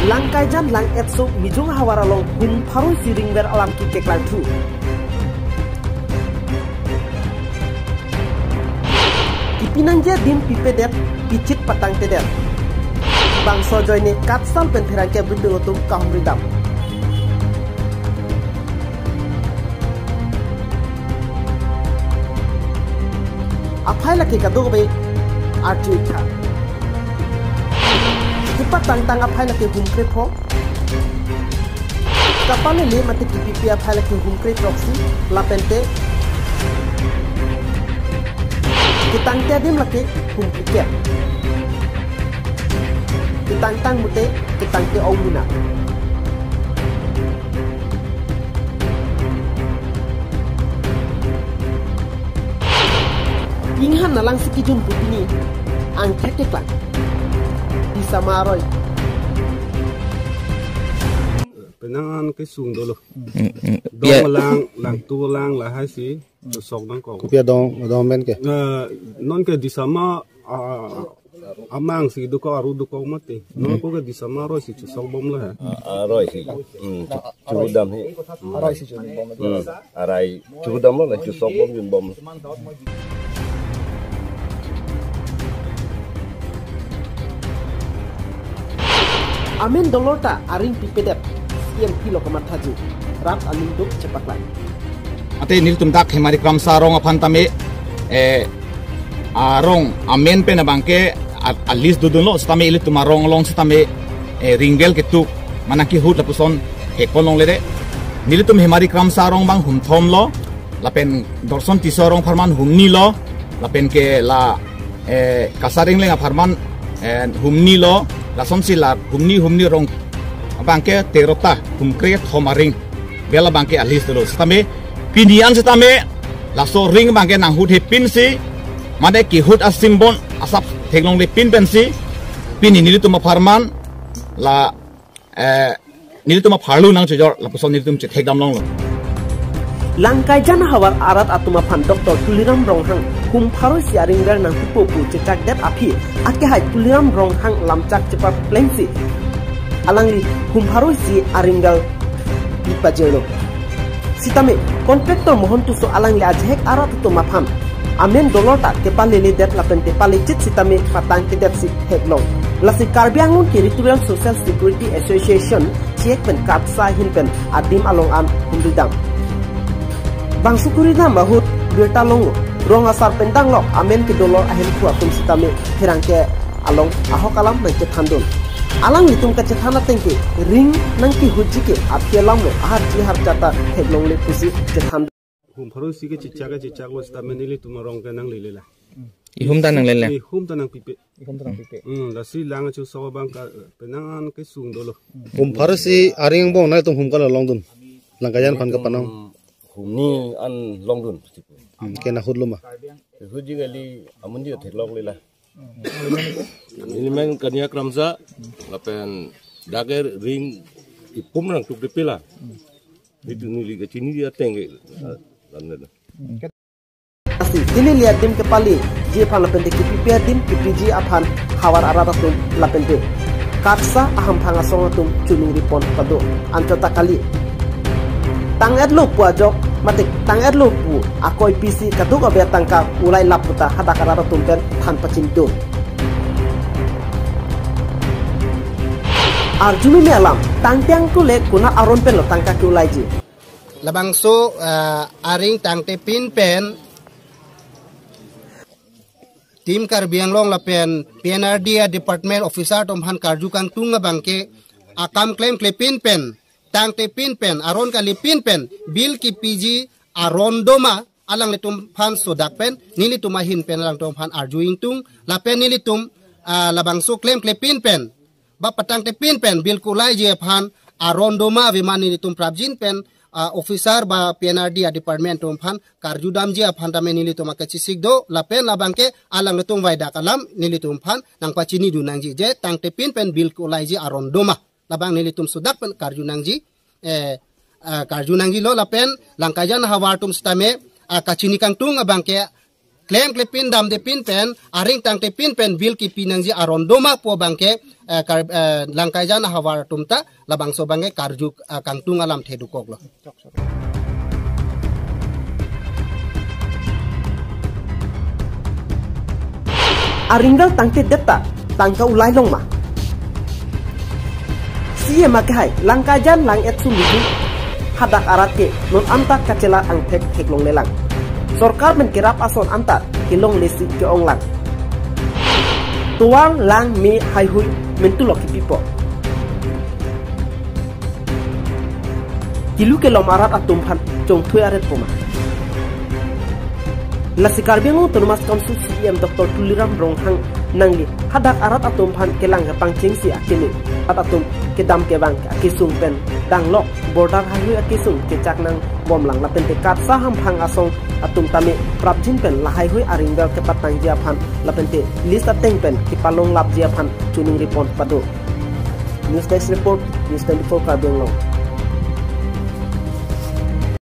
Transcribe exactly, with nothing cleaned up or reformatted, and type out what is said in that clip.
Langkaijan lang etso Mijung havar along hum pharo isi ringver alam keklang thu. Kipinangji adim pipedet, pichit patangtedet. Bangso ajoine KATSA pen pherangke bidung atum kahumridam. Aphai lake kadokave arju-ik tha. Kepatangtang aphai lake hum krepho. Kapalele mate kipipi aphai lake hum kre throksi, lapente ketangte adim lake hum kreket. Ketangtang mute ketangte ong muna. Pinghan nalangsi kijun pu pini angthek keklang. Disama aroi. Penang an kesung dolo. Mm, mm. Dong Pia- alang, langtu alang lahai si chusok nangkok. Kopi adong, adong amen ke? Eh, non ke Disama, ah, amang si dokok, aru dokok mati. Non ko ke Disama aroi si chusok bomlo he. Ah, aroi si. Hmm, chu-, chudam he. Aroi si chudam bomlo. Hmm, aroi chudamlo, la chusok bomjun bomlo. Amen dolor ta aring pipedet, C M pilo kamathaji, rat aning duk chepaklang. Ante nelitum dak Hemari Kramsa arong aphan tame, eh, arong amen pen abangke a, a list dodunlo, setame ilitum arong along setame, eh, ringvel ketuk, manang kehut lapuson hekpon longledet. Nelitum Hemari Kramsa arong abang humthomlo, lapen Dorson Tisso arong apharman humnilo, lapen ke la, eh, Kasar Engleng apharman, eh, humnilo, lasonsi la humni humni arong abangke terota, hum krethom aring. Vel abangke a list lo. Setame pini an setame laso ring abangke nanghut hepinsi, mane kehut a symbol asap theklongle pin pensi, pini nelitum apharman la, eh, nelitum apharlo nangchojor, lapuson nelitum chethekdam longlo. Langkaijan havar arat atum aphan Doctor Tuliram Ronghang hum pharo isi aringver nangpipo pu chechakdet aphi, akehai Tuliram Ronghang lamchak chepaplengsi alangli hum pharo isi aringver pipajirlo. Setame contractor Mohon Tisso alangli ajahak arat atum aphan amen dolor ta kepaleledet lapente palechit setame patangtedet si theklong. Lasi Karbi Anglong Territorial Social Security Association chek pen KATSA ahin pen adim along an humridam. Bangso kuridam ahut birta longlo, rong asar pen danglok amen kedolor ahemphu atum setame pherangke along ahok alam nangchethandun. Alanglitum kachethan ateng ke ring nangkehutji ke aphi alamlo, aharchi harcha ta theklongle pusi chethan. Hum pharo isi ke chechak ke chechaklo setame nelitum arong ke nanglele la. Ihum ta nanglele. Ihum ta nangpipe. Ihum ta nangpipe. Hmm, lasi lang chusok abang ke penang an kesung dolo. Hum pharo isi aring angbong nangtum hum kalo longdun? Langkaijan aphan kapanong. Humni an longdun. Hmm, ke nahutlo ma? Hutji kali, amonji theklokle la. Nelimen Kania Kramsa, lapen dak ke ring ipum rang tuk de pila. Itu neli kachini dia tengke, ah, lamna. Lasi, neli adim kepaleji aphan lapente kipipi adim kipiji aphan havar arat atum lapente KATSA ahamphang asong atum choningri pon ta do, anchot ta kali. Tang-etlo pu ajok, mate tang-etlo pu akoi pisi kadokave atangka ulai lap puta hadak arat atum pen than pachindun. Arjumeme alam, tangte angkule konat aron penlo tangka ke-ulaiji? Labangso, ah, aring tangte pin pen Team Karbi Anglong lapen P N R D a department officer atum aphan karju kangtung abangke akam klemkle pin pen, tangte pin pen, aron kali pin pen, bill kipiji aron doma, alanglitum aphan sodak pen, nelitum ahin pen alangtum aphan arju ingtung, lapen nelitum, ah, labangso klemkle pin pen, ba patangte pin pen bill ke-ulaiji aphan aron doma ave ma nelitum prapjin pen, ah, officer ba P N R D a department atum aphan karjudamji aphan tame nelitum akachesik do, lapen labangke alanglitum vaidak alam nelitum aphan nangpachinidun nangji, je tangte pin pen bill ke-ulaiji aron doma. Labang nelitum sodak pen karju nangji, eh, ah, karju nangjilo lapen Langkaijan havar atum setame, ah, kachini kangtung abangke klemklepin damdepin pen, aring tangtepin pen bill kipi nangji aron doma pu abangke, eh, Kar-, eh, Langkaijan ahavar atum ta labangso abangke karju, eh, kangtung alamthe dokoklo. Aring bill tangtedet ta tangka ulai long ma? C E M akehai Langkaijan lang-et sum bidu hadak arat ke non anta kachelar angthek theklonglelang. Sorkar pen kerap ason anta kelonglesi ke-onglang. Tovar, lang, me, haihui mentulok kipipo. Kilu kelom arat atum aphan chongthui aret poma? Lasi Karbi Anglong Autonomous Council C E M Doctor Tuliram Ronghang nangli hadak arat atum aphan kelang kepangchengsi akeme, arat atum kedam kevang akesung pen danglok border haihui akesung kechak nangbomlang lapente KATSA hamphang asong atum tame prapjin pen lahaihui aring bill kepatangji aphan lapente list ateng pen kepalonglapji aphan choningri pon pado. News Desk Report, News twenty-four Karbi Anglong.